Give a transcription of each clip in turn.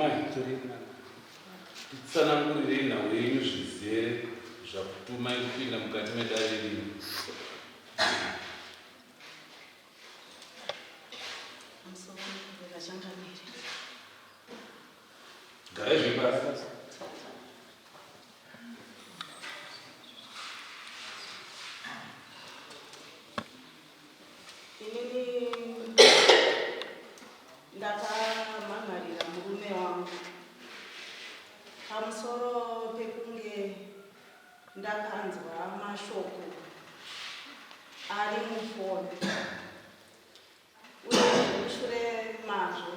Amai, titsanangurirei nhau yenyu zvizere zvakutumai kupinda mukati medare rino. Garai zviri pasi. Inini ndakamhan'arira murume wangu pamusoro pekunge ndakanzwa mashoko ari mufoni uye mushure mazvo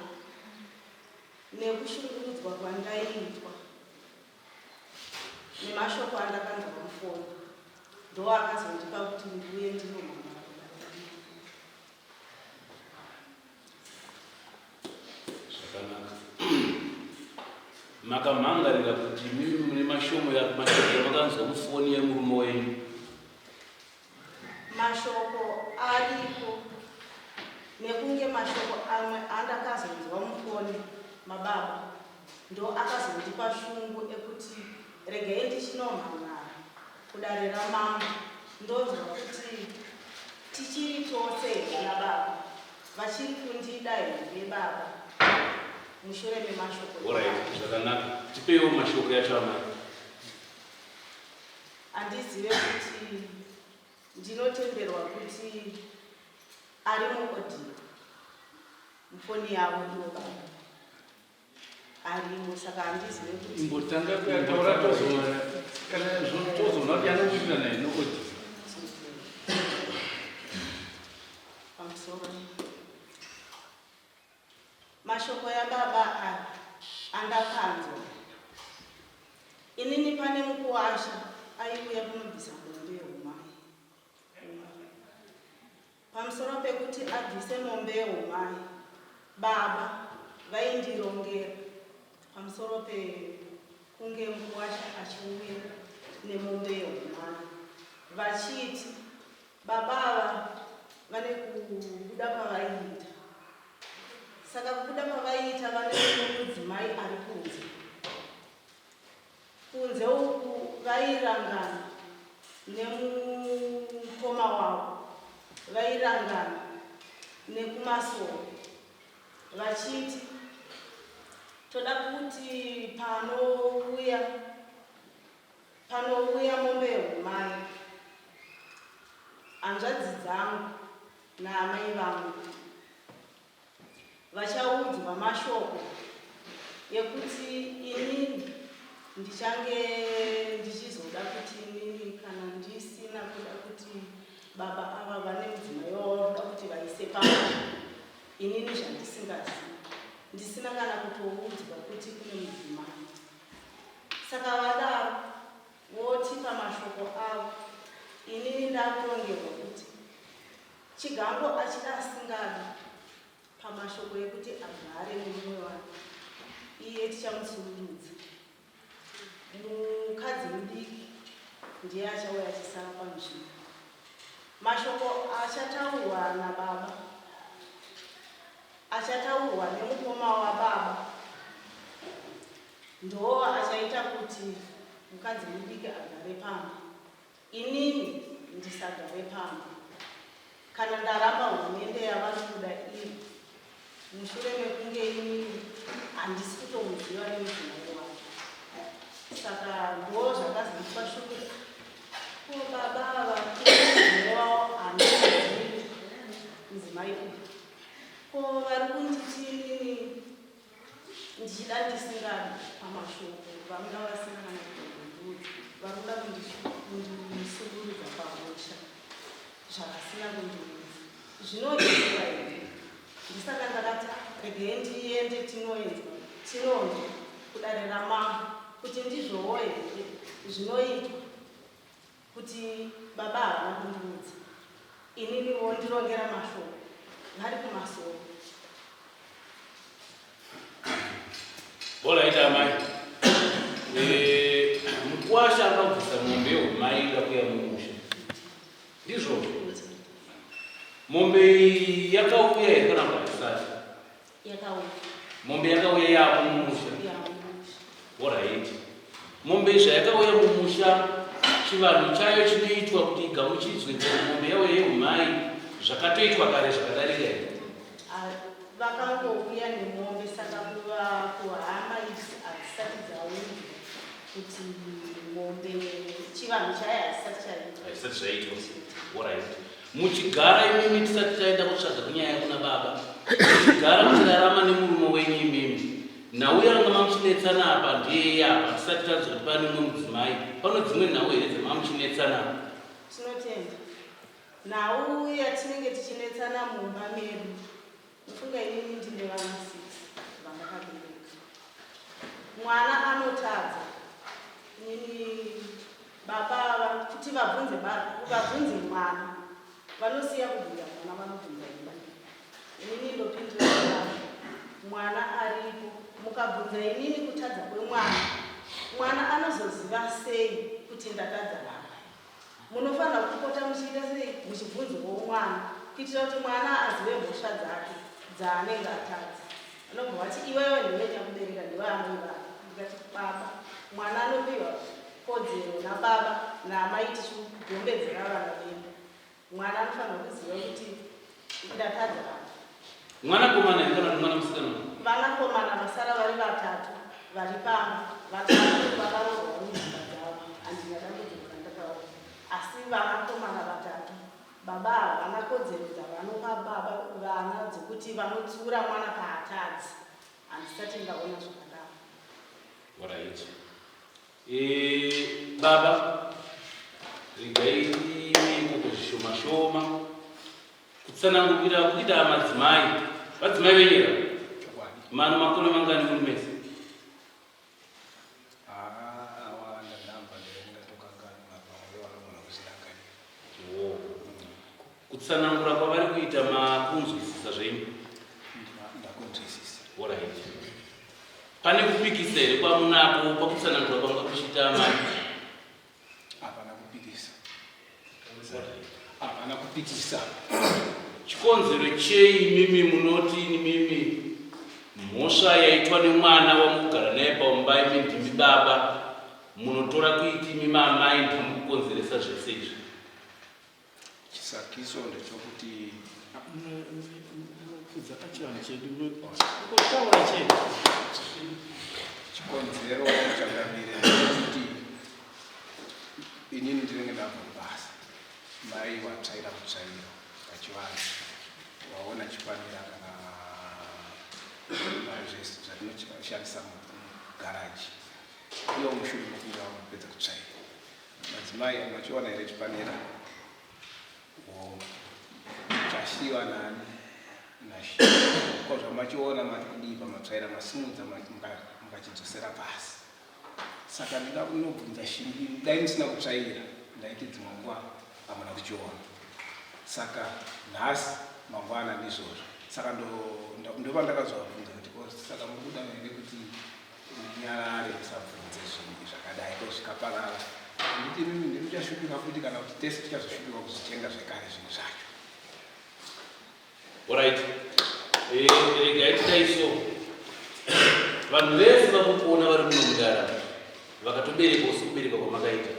nekushungurudzwa kwandaiitwa nemashoko andakanzwa mufoni ndoakazondipa kuti ndiuye ndinomhan'ara kudare. Zvakanaka. Makamhangarira kuti imimi mune mashomo mashoko yamakanzwa mufoni yemurume wenyu. Mashoko ariko nekunge mashoko amwe andakazonzwa mufoni mababa ndo akazondipa shungu ekuti regai ndichinomhan'ara kudare ramambo ndonzwa kuti tichiri tose here nababa vachiri kundida here baba mushure memashoko Alright, zvakanaka. Tipeiwo mashoko yacho amai. Handizive kuti ndinotenderwa kuti ari muaudio mufoni yavo ivo baba arimo saka handizive kuti Imbotanga kuyataura tozoona kana tozoona kuti anowirirana here noaudio. Pamusoro mashoko yababa aya andakanzwa inini pane mukuwasha aiuya kunobvisa mombe yehumai pamusoro pekuti abvise mombe yehumai baba vaindirongera pamusoro pekunge mukuwasha achiuya nemombe yehumai vachiti Baba ava vane kubuda kwavaiita. Saka kubuda kwavaiita vane mumwe mudzimai ari kunze. Kunze uku vairangana nemukoma wavo, vairangana nekumasowe vachiti toda kuti panouya Panouya mombe yehumai, hanzvadzi dzangu naamai vangu vachaudzwa mashoko ekuti inini ndichange ndichizoda kuti inini kana ndisina kuda kuti baba ava vane mudzimai wavo vakuda kuti vaise pano inini zvandisingazivi ndisina kana kutoudzwa kuti kune mudzimai. Saka vadaro votipa mashoko avo inini ndakurongerwa kuti Chigango achida asingadi pamashoko ekuti agare nemumwe wake iye tichamusururudza. Mukadzi mudiki ndiye achauya achisara panzvimbo. Mashoko achataurwa nababa achataurwa nemukoma wababa Ndoo achaita kuti mukadzi mudiki agare pamba inini ndisagare pamba kana ndaramba hurumende yavari kuda iri mushure mekunge inini handisi kutomuziva nemudzimai wake saka ndoo zvakazondipa shungu ko baba ava mudzimai wavo handimuzivi mudzimai uyu ko vari kunditi inini Ndichida ndisingadi pamashoko vanga vasina kana kutombondiudza vari kuda kundisungurudza pamusha zvavasina kundiudza zvinoitwa here ndisaka ndakati ah, regai ndiende tinoenzwa tinonzwa kudare ramambo kuti ndizvowo here zvinoitwa kuti baba havana kundiudza inini vondirongera mashoko vari kumasoro. Bora ita amai. Eh, mukwasha akabvisa mombe yehumai ida kuya mumusha. Ndizvo. Mombe iyi yakauya here kana kuti haisati? Yakauya. Mombe yakauya yapo mumusha. Horaiti. Mombe zvayakauya mumusha, chivanhu chayo chinoitwa kuti igamuchidzwe kuti mombe yauya yeumai zvakatoitwa kare zvakadarika here? Vakangouya nemombe saka kuhama idzi hadzisati dzaudzwa kuti mombe chivanhu chayo hachisati chaitwa. Hazvisati zvaitwa. Horaiti. Muchigara imimi tisati taenda kutsvaga kunyaya kuna baba. Muchigara muchirarama nemurume wenyu imimi. Nhau yanga mamuchinetsana apa ndeyei apa tisati tanzwa kuti pane mumwe mudzimai. Pano dzimwe nhau here dzamamuchinetsana apa? Tinotenda. Nhau yatinenge tichinetsana mumba medu ndofunga inini ndine vana 6 vandakabereka. Mwana anotadza inini baba ava kuti vabvunze vabvunze mwana vanosiya kubvunza mwana vanobvunza imba inini ndopindura kudaro mwana aripo mukabvunza inini kutadza kwemwana mwana anozoziva sei kuti ndatadza apa munofanira kupota muchiita sei muchibvunzwawo mwana kuitira kuti mwana azive mhosva dzake dzaanenge atadza anobva vati iwewe ndiwe nyakubereka ndiwe amai vako ndikati baba mwana anopiwa kodzero nababa naamai tichigombedzera vana vedu mwana anofanira kuziva kuti ndatadza apa Mwanakomana here kana kuti mwana musikana? Vanakomana vasara vari vatatu vari pamba, vatatu vakaroorwa mudzimba dzavo, handina dambudziko randakaona. Asi vanakomana vatatu, baba havana kodzero dzavanopa baba vana dzekuti vanotsiura mwana paatadza. Handisati ndaona zvakadaro. Alright. E, baba regai ikoko zvishoma shoma Kutsanangurira kuita madzimai. Vadzimai venyera. Mano makore mangani muri mese? Kutsanangura kwavari kuita makunzwisisa zvenyu. Alright. Pane kupikisa here kwamunako pakutsanangura kwanga kuchiita amai? Hapana kupikisa. Hapana kupikisa. Chikonzero chei imimi munoti imimi mhosva yaitwa nemwana wamukugara naye paumba imi ndimi baba munotora kuiti imi maamai ndimi kukonzeresa zvese izvi? Chisakiso ndechokuti Unopfudza pachivanhu chedu ungotaura chete. Chikonzero changamire ndechekuti inini ndinenge ndabva kubasa, mai watsvaira mutsvairo pachivanhu, waona chipanera kana zvese zvatinoshandisa mugaraji, iwo mushure mekunge wapedza kutsvaira Madzimai machiona here chipanera? Wo chasiiwa nani? Nashe. Ko zvamachiona mati kudii pamatsvaira masimudza mukachidzosera pasi. Saka ndida kunobvunza Shingi dai musina kutsvaira ndaiti dzimwe nguva hamuna kuchiona. Saka nhasi mangwana ndizvozvo. Saka ndopandakazovabvunza kuti ko saka muri kuda here kuti Munyarare musabvunze zvinhu zvakadai ko zvikaparara handiti imimi ndimi muchashupika futi kana kuti tese tichazoshupika kuzvitenga zvekare zvinhu zvacho. Alright. Eh, regai tidai so. Vanhu vese vamukuona vari muno mudara vakatoberekwa sekuberekwa kwamakaita.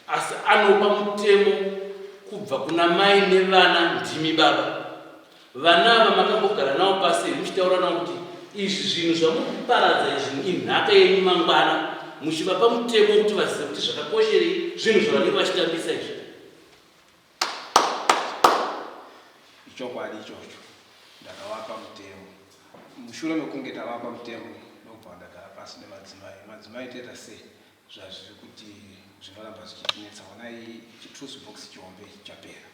Asi anopa mutemo kubva kuna mai nevana ndimi baba. Vana ava makambogara navo pasi here muchitaura navo kuti izvi zvinhu zvamuri kuparadza izvi inhaka yenyu mangwana muchivapa mutemo wekuti vazive kuti zvakakosherei zvinhu zvavanenge vachitambisa izvi? Ichokwadi ichocho, ndakavapa mutemo. Mushure mekunge tavapa mutemo ndokubva ndagara pasi nemadzimai. Madzimai toita sei? Zvazviri kuti zvinoramba zvichitinetsa, honai chitruce box chihombe ichi chapera.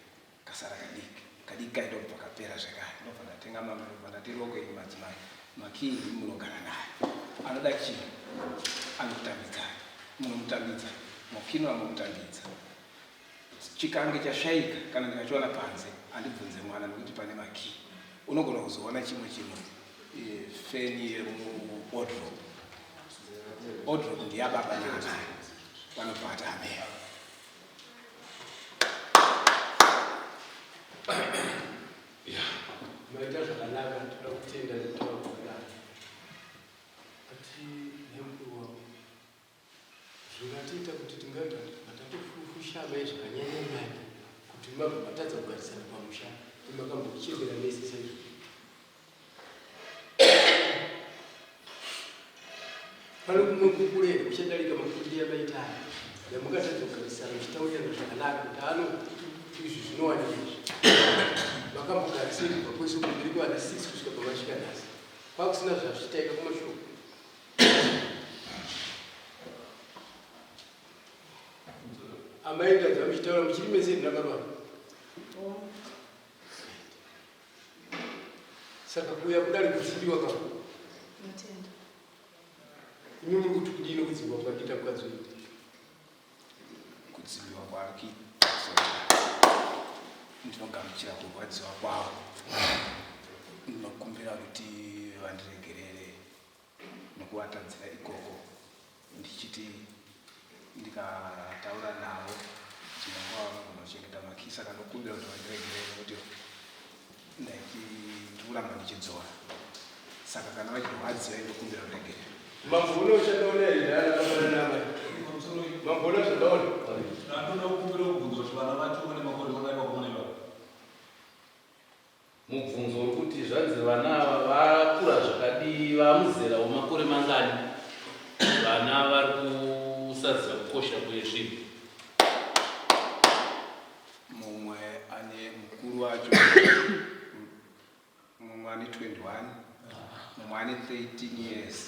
Kasara kadiki kadiki kaye ndokubva kapera zvekare ndobva ndatenga mamwe ndobva ndati roko imi madzimai makii imi munogara nayo anoda chinhu anokutambidzai munomutambidza mokino amomutambidza chikange chashaika kana ndikachiwana panze andibvunze mwana nekuti pane makii unogona kuzoona chimwe chinhu eh, feni yemuodrop odrop ndiyababa naamai vanobva vati ameo Zvingatiita kuti tingabva tatofusha amai zvakanyanya nyanya kuti mabva matadza kugarisana pamusha makambochembera mese saizvo. Pane kumwe kukura here kuchadarika makurire amaita aya yamungatadza kugarisana muchitaurirana zvakanaka kuti ano izvi zvinowanika izvi. Makambogarisei kubva kwese kumberi kwevana 6 kusvika pamasvika nhasi? Kwakusina zvazvichitaika kumashure. Amai ndanzwa muchitaura muchiri mese here nababa? Saka kuuya kudare kudzimbiwa ka? Notenda. Imi muri kuti kudii nokudzimbiwa kwandita mukadzi uyu? Kudzimbiwa kwaari kuita ndinogamuchira kurwadziwa kwavo. Ndinokumbira kuti vandiregerere nekuvatadzira ikoko ndichiti ndikataura navo dzimwe nguva vanogona kuchengeta makii saka ndokumbira kuti vandiregerere nekuti ndaiti ndikuramba ndichidzora saka kana vachirwadziwa ndokumbira ruregerero. Mamboona uchandaona here ndara akafanana naamai? Mamboona zvandaona? Ndandoda kukumbira kubvunza kuti vana vacho vane makore mangani vakomana ivava? Mubvunzo uri kuti zvanzi vana ava vakura zvakadii, vamuzera wemakore mangani, vana vari kusaziva kukosha kwezvinhu. Mumwe ane mukuru wacho mumwe ane 21 mumwe ane 13 years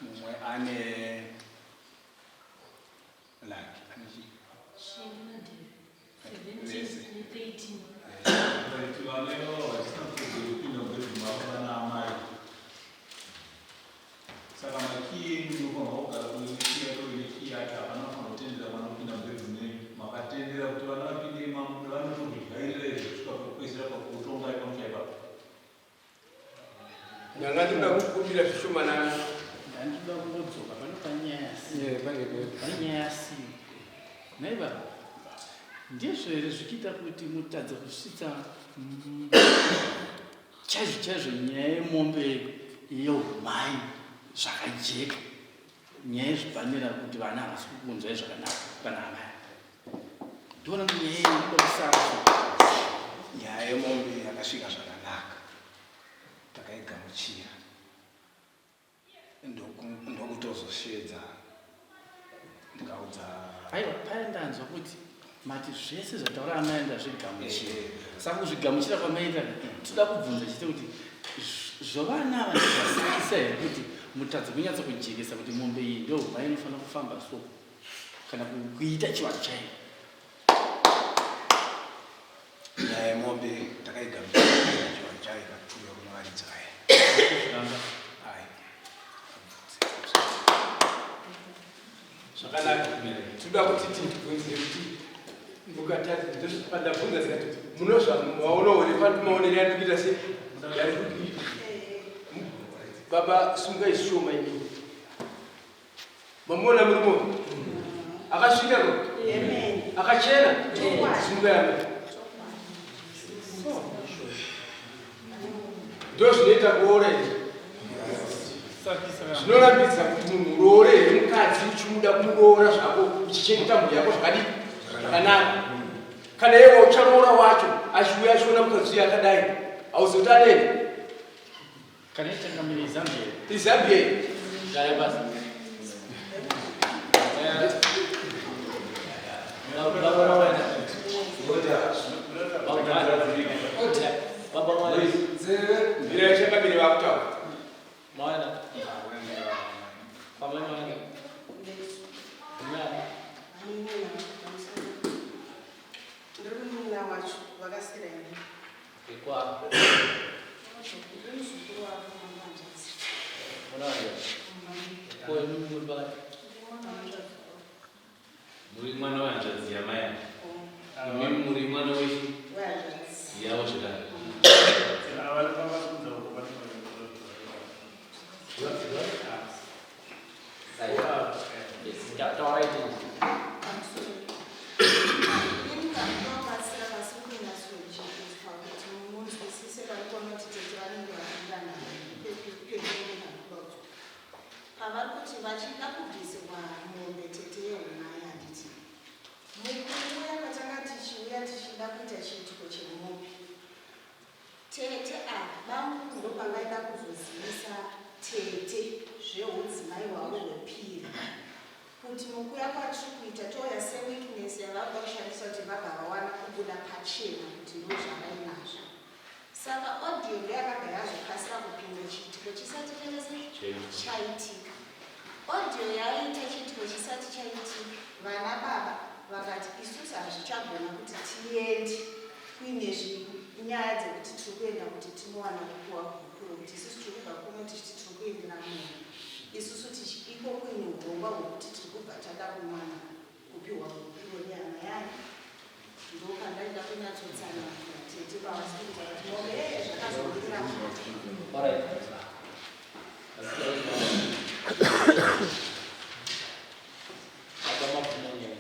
mumwe ane like ane chii Vese. Right, vana ivava vachisina kodzero yekupinda mubedroom mavo vana amai. Saka makiyi enyu munofanirwa kugara uyu nekiyi yake uyu nekiyi yake hapana anofanirwa kutendera mwana kupinda mubedroom menyu. Makatendera kuti vana vapinde imamo vanotokudyairira izvo kusvika pakupedzisira pakutongai pamusha ipapo. Ndanga ndinoda kukumbira zvishomanana. Ndandinoda kungodzoka pano panyaya panyaya si. Nhai baba, ndizvo here zvichiita kuti mutadze kusvitsa chaizvo chaizvo nyaya yemombe yeumai zvakajeka nyaya yezvipanera kuti vana havasi kukunzwai zvakanaka kana amai Ndiona kuti nyaya iyi inoda kusara. Nyaya yemombe yakasvika zvakanaka, takaigamuchira ndokutozosheedza ndikaudza. Aiwa, paya ndanzwa kuti mati zvese zvataura amai ndazvigamuchira. Saka kuzvigamuchira kwamaita toda kubvunza chete kuti zvovana ava ndozvasakisa here kuti mutadze kunyatsa kujekesa kuti mombe iyi ndohwai inofanira kufamba so. kana kuita chivanhu chaiyo. Nyaya yemombe takaigamuchira chivanhu chayo ikatuya kune varidzi vayo. Ai. Zvakanaka. Tinoda kuti tibvunze kuti mukatadza pandabvunza ndikati munozvamaonawo here maonero andiri kuita se yandiri kuita. Baba sungai zvishoma imini. Mamuona murume uyu? Akasvika ko? Akachena? Sunga yamai. Ndo zvinoita kuroora izvi. Zvinorambidza kuti munhu uroore here mukadzi uchimuda kumuroora zvako uchichengeta mhuri yako zvakadii? Zvakanaka. Kana iye waucharoora wacho achiuya achiona mukadzi uyu akadai, hauzoti anene. Kana ichangamire Zambia. Izambia. Gaya basi. Baba mwana. Mbira yachangamire vakutaura. Mwana. Pamwe mwana. Mwana. Ndiri munin'ina wacho vakasira ini. Ikwa. Ndiri muzukuru wavo mwana wanzvadzi. Mwana wanzvadzi. Ko imi muri pakati? Muri mwana wehanzvadzi yamai ava. Imi muri mwana wechi? Wehanzvadzi. Yavo zvekare. Taurai tinzwe. Ini ndinobatsira pasiri kunyatsojekeswa kuti munzwisise pari kuona kuti tete vanenge varingana pavari kuti vachida kubvisirwa mombe tete yeumai. Kuti mukuya kwatiri kuita touya seweakness yavakuda kushandisa kuti vabva vawana kubuda pachena kuti ndozvavainazvo. Saka audio ndoyakabva yazokasira kupinda chiitiko chisati chaita chaitika. Audio yaita chiitiko chisati chaitika, vana baba vakati isusu hazvichagona kuti tiende kuine nyaya dzekuti tiri kuenda kuti tinowana kupiwa gupuro kuti isusu tiri kubva kuno tichiti tiri kuendera munhu isusu tichi iko kuine urongwa hwekuti tiri kubva tada kuwana kupiwa gupuro nehama yake. Ndopandaida kunyatsotsanangura tete pavasiri kutaura kuti mombe ee zvakazomira. Alright. Baba mabvuma nyaya.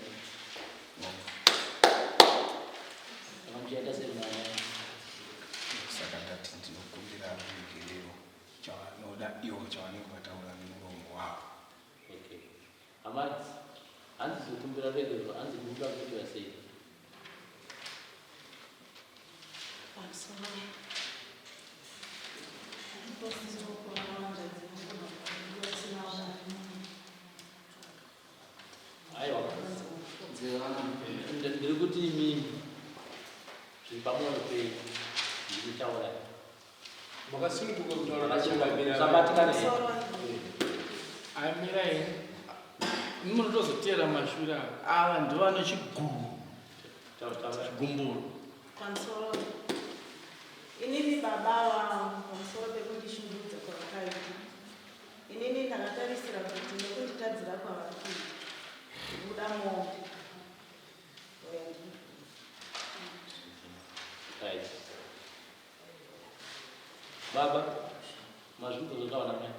Saka muchaita semwana. Saka ndati ndinokumbira ruregerero chavanoda ivo chavanenge vataura nemuromo wavo. Okay. Amai, hanzi zokumbira ruregerero, hanzi munoda kuitwa sei? Pamusoro. Handikwanisi kuona hanzvadzi yangu vasina Aiwa. Ndiri kuti imimi zviri pamwoyo penyu ndiri kutaura. Makasununguka kutaura. Musabatikane. Pamusoro. Amirai, munotozoteera mashure ava, ava ndovane chiguru Taura. chigumburo. Pamusoro. Inini baba vangu pamusoro pekundishungurudza kwavakaita. Inini ndakatarisira kuti nekunditadzira kwavari kuita. Kubuda mombe. Oya ndini. Right. Baba, mazvinhu zvotaura mai.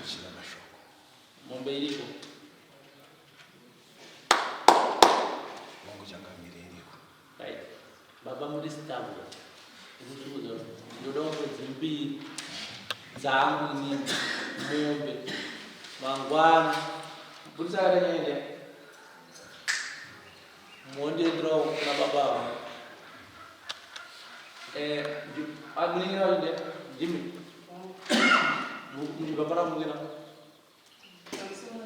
Chira mashoko. Mombe iriko. Wangu changamire iriko. Right. Baba muri stable. Ndikushungudza ndoda mwedzi mbiri dzangu inini mombe mangwana mupurisa akanyanya mondienderawo kuna baba ava. Eh, munin'ina wacho ndiye Jimmy. Muchibva pana mungina. Pamusoro.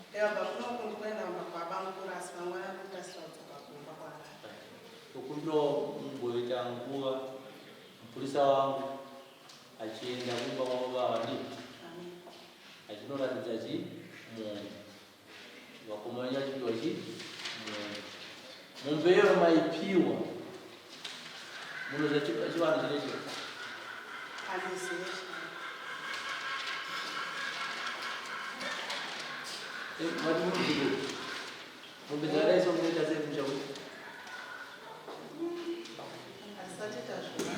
Ndakabva kuno kundikuenda kumba kwabamukuru asi mangwana ndikutasira kudzoka kumba kwaRara. Tokumbirawo mumboita nguva mupurisa wangu achienda kumba kwababa ava Amen. achinoratidza chi mombe vakomana venyu vachipiwa chi mombe. Mombe iyoyo maipiwa munoziva chivanhu chinechi? Handizivi. Mati muri mombe dzakadai so munoita sei musha kuti? Hatisati tazviona.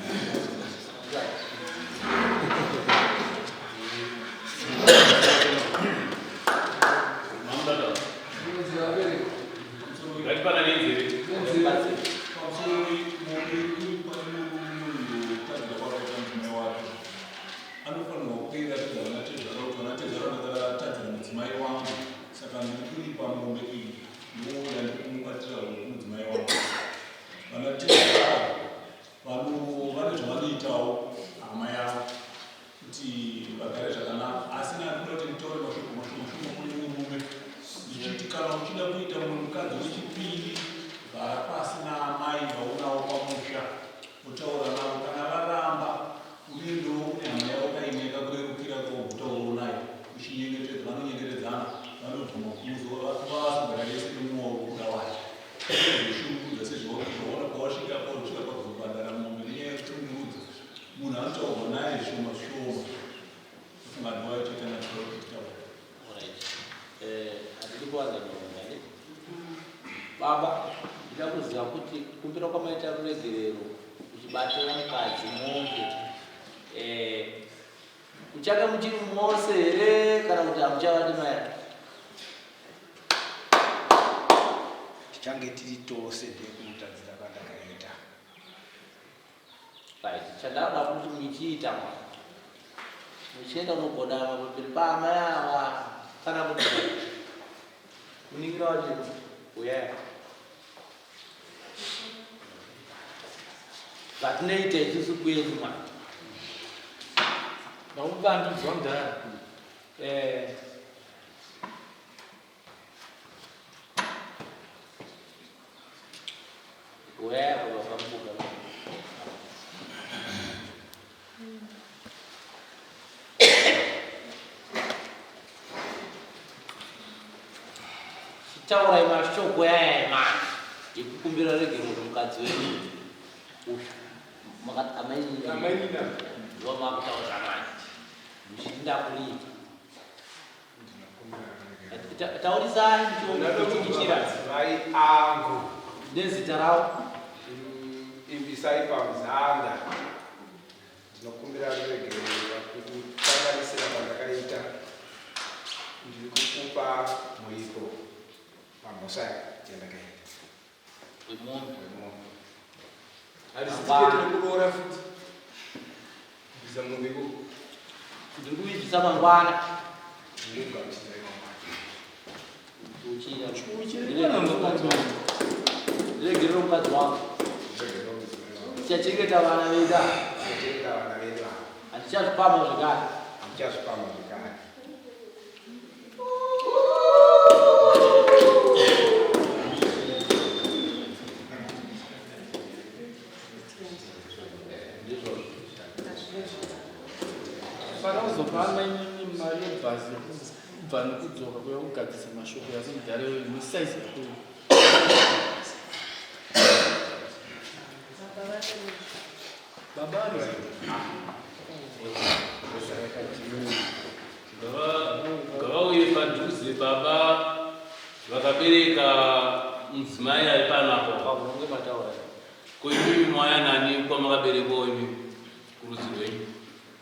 Mamudada. Ngatipanane nzeve. Pamusoro, mombe iri pane munhu kutadzira kwakaita mudzimai wake anofanirwa kuiratidza vana tezvara kuti vana tezvara ndakatadzira mudzimai wangu, saka ndiri kuripa mombe iyi ndoda ndikumubatira mudzimai wangu. Vana tezvara vane zvavanoitawo hama yavo kuti vagare zvakanaka, asi nandinoda kuti nditaure mashoko mashoma shoma kune murume ndichiti kana uchida kuita mukadzi wechipiri, gara pasi naamai vaunawo pamusha, utaura navo. Kana varamba, unoendawo kune hama yavo kaine kakurerukira koutaurawo nayo uchinyengetedza. Vanonyengetedzana, vanobvuma kuzovasogara vese nemumwe wavo kuda wacho zvoshungurudza sezvaona pawasvika pausvika pakuzobhadhara mombe nenyaya yekushungurudza. Munhu anotaurwa naye zvishoma zvishoma, kufunga ndowaichoita natural. Alright. Handidi kuwanza nhoroondo ane baba. Ndida kuziva kuti kukumbira kwamaita ruregerero uchibatira mukadzi mombe, muchange muchiri mose here kana kuti hamuchavadi maya? Tichange tiri tose ndekumutadzira kwandakaita. Right, chandada kuti muchiita muchienda unogodama pamberi paamai ava kana kuti muningira wacho uyaya zvatinoita isusu kwedu mwana. Ndakuvandudzwa mudhara. Eh, Uyaya baba pambuka. Chitaurai mashoko yaya manje yekukumbira regerero kumukadzi wenyu. Uyu makati amainini. Amainini. Ndivo makutaura manje. Muchiti ndakuripa. Taurisai muchichira. Madzimai angu. Nezita rawo. Imbisai pamuzanga. Ndinokumbira ruregerero pakukukanganisira kwandakaita. Ndiri kukupa muripo pamhosva yandakaita. Wemombe. Wemombe. Harisi tiketi rekuroora futi. Kubvisa mombe ikoko. Ndiri kuibvisa mangwana. Ndiri kugamuchira mangwana. Uchira. Ndiregerere mukadzi wangu. Tichachengeta vana vedu. Tichachengeta vana vedu. Handichazvipamha zvekare. Handichazvipamha zvekare. Saka kuzopa amainini mari yebhazi yekubva nekudzoka kuya kugadzisa mashoko yazomudhara iyoyo nesaizi yako baba Ngavauye padhuze baba vakabereka mudzimai ari panapo. Pamunonge mataura. Ko imimi mauya nani kwamakaberekwawo imimi kurudzi rwenyu?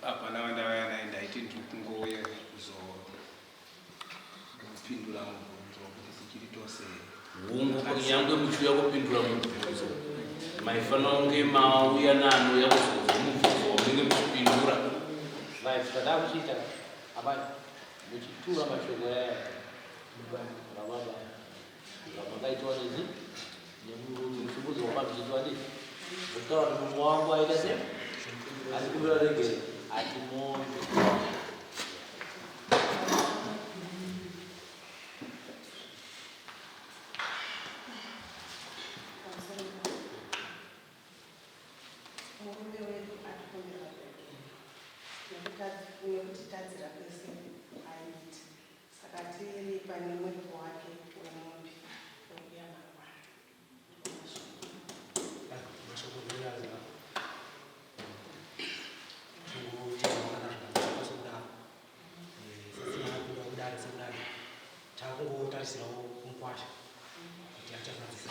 Hapana wandauya naye ndaiti ndiri kungouya kuzopindura mubvunzo wekuti tichiri tose here. Hungu kunyangwe muchiuya kupindura mubvunzo maifanira kunge mauya naanouya kuzonzwa mubvunzo wamunenge muchipindura. Right, zvatakuchiita amai muchitura mashoko aya rababa zvamakaitwa nezi nemurume muchibvunzo wamamuchiti wadii mutaura kuti mumwe wangu aita sei atikumbira regere ati mombe Murume wedu atikumbira ruregerero nekutitadzira kwese aiita saka tiri pane muripo wake wemombe wekuya mangwana. Mashoko ndinoyaziva. Tingotaura zvakanaka sekudaro. Sesina kuda kudare sekudare. Takungotarisirawo mukwasha kuti achazadzisa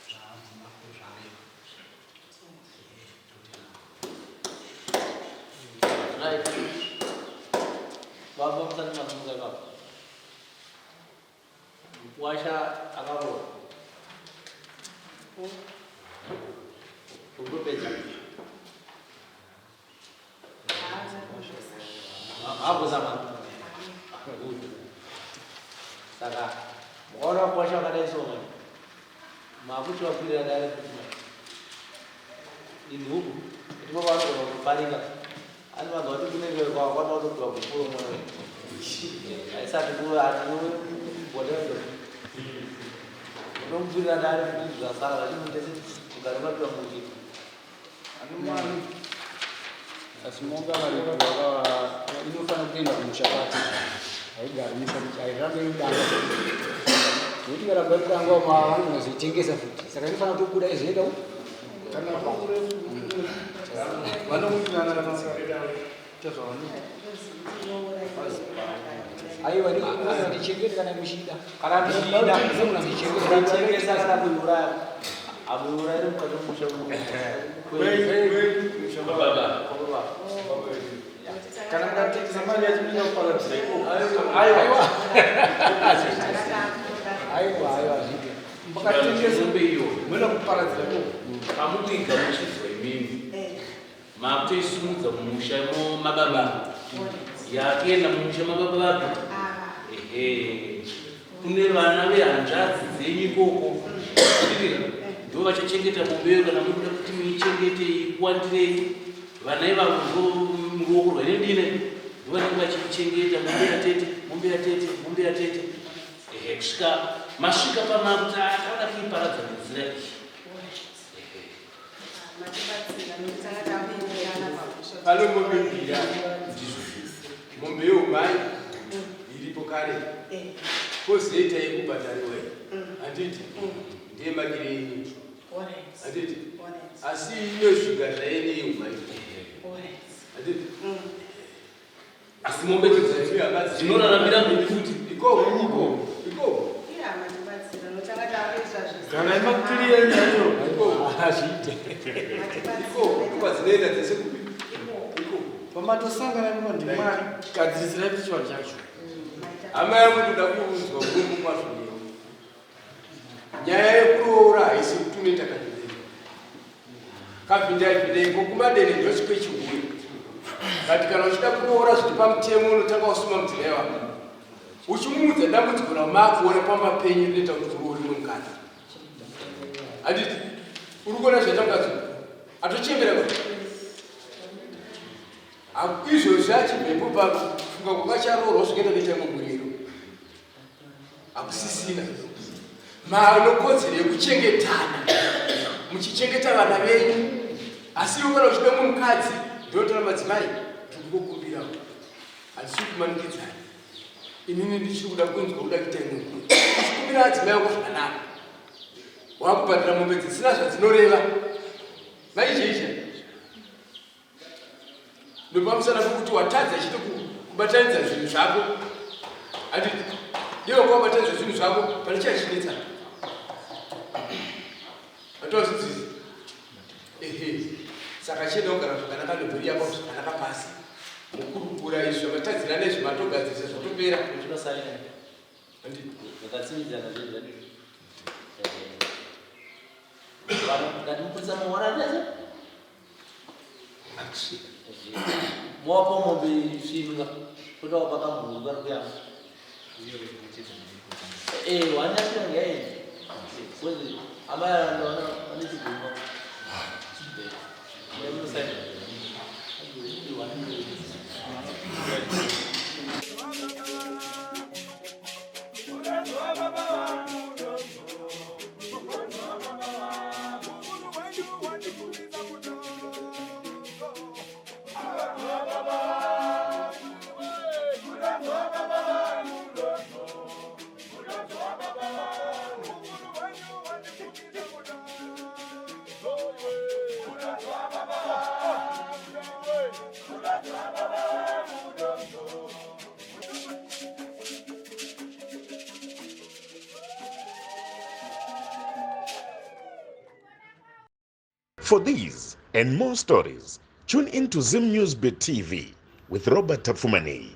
zvaabvuma zvaareva. Right. Baba musati masimuka ipapo. Mukwasha akaroora. Kutopedza. Hapo sama. Good. Saka mukaona mukwasha wakadai so manje. Makuchivakwirira dare kuti manje. Inhubu. Ndipo vanogona kuparika. Ani vanhu vati kunenge kwakwana kutopiwa gupuro mwana. Haisati kuva ati whatever. Unomukwirira dare kuti zvasara vachimutese kugara mapiwa muchiti. Asi monga varipo vakava inofanira kuenda kumusha kwake haigari musha kuti hairambe mudanga nekuti ikaramba mudanga vanozoitengesa futi saka inofanira kutobuda izoenda ku kana vanowirirana kana vakaita zvavanoita aiwa ndichengete kana muchida Kana muchida. ndichengete Kuitengesa kana kuiuraya. Hamuiurayiri mukati memusha Baba. Baba. Kana mukatengesa mari yacho inoenda kuparadzira ikoko. Aiwa. Aiwa, aiwa, zviite. Mukatengesa Mombe iyo munoenda kuparadzira ikoko. pamukuigamuchidzwa imimi makutoisimudza mumusha mababa yakuenda mumusha mababa vapi ehe kune vana vehanzvadzi dzenyu ikoko ndizvo ndo vachachengeta mombe iyo kana mukuda kuti muichengete ikuwandirei vana ivavo ndo muruoko rwainendine. Ndovanenge vachichengeta mombe yatete, mombe yatete, mombe yatete. Ehe, kusvika masvika pamakuti tauda kuiparadza nenzira iyi. Pane mombe mbiri apa. Mombe yeumai iripo kare. Kozoita yekubhadhariwa iyi. Handiti? Ndiye madire enyu. Handiti? Asi inozviga zvaene yeumai. Handiti? Asi mombe dzinoraramira mberi futi. Ikoko, ikoko, ikoko. Garai makiriya nyayo. Hazviite. Ikoko, kwadzinoenda dzese kupi? Pamatosangana ndipo ndimwari gadzirisirai chivanhu chacho. Hama yangu ndoda kuunzwa mumwe kwazvo newe. Nyaya yekuroora haisi kuti unoita kavhindei. Kavhindai vhindei kokumadene ndosvikwechihure. But kana uchida kuroora zviri pamutemo unotanga wasuma mudzimai wako. Uchimuudza dambudziko ramakuona pamba penyu rinoita kuti uroore mumwe mukadzi. Handiti? Uri kuona zvaita mukadzi uyu? Atochembera ba. Izvozvi achibvepo pafunga kwakacharoorwa zvikaita kuita imwe muriro. Hakusisina. Manokodzero yekuchengetana. Muchichengeta vana venyu. Asi iwe kana uchida mumwe mukadzi ndinotora madzimai ndikukumbira. Handisi kumanikidzana. Inini ndichiri kuda kunzwa kuda kuita imwe mhuri. Uchikumbira adzimai ako zvakanaka. Wakubhadhara mombe dzisina zvadzinoreva. Maizheizha. Ndopamusana pokuti watadza chete kubatanidza zvinhu zvako. Handiti ndiwe wabatanidza zvinhu zvako pane chachinetsa. Atozvidzidzi. Ehe. Saka chienda kugara zvakanaka nemhuri yako zvakanaka pasi. Mukurukura izvi zvamatadzirana izvi matogadzirisa zvatopera. Tinosaina. Handiti. Zvakatsimidzana zvezvo. Ngati mupurisa muona ndese. Mowapa mombe svinga. Kuda wapa kamhuru kari kuyamba. Eh, wanyasira ngai. Kozi amai vanoona vane chigumba. Munosaina. For these and more stories, tune in to Zim News Bit TV with Robert Tafumani.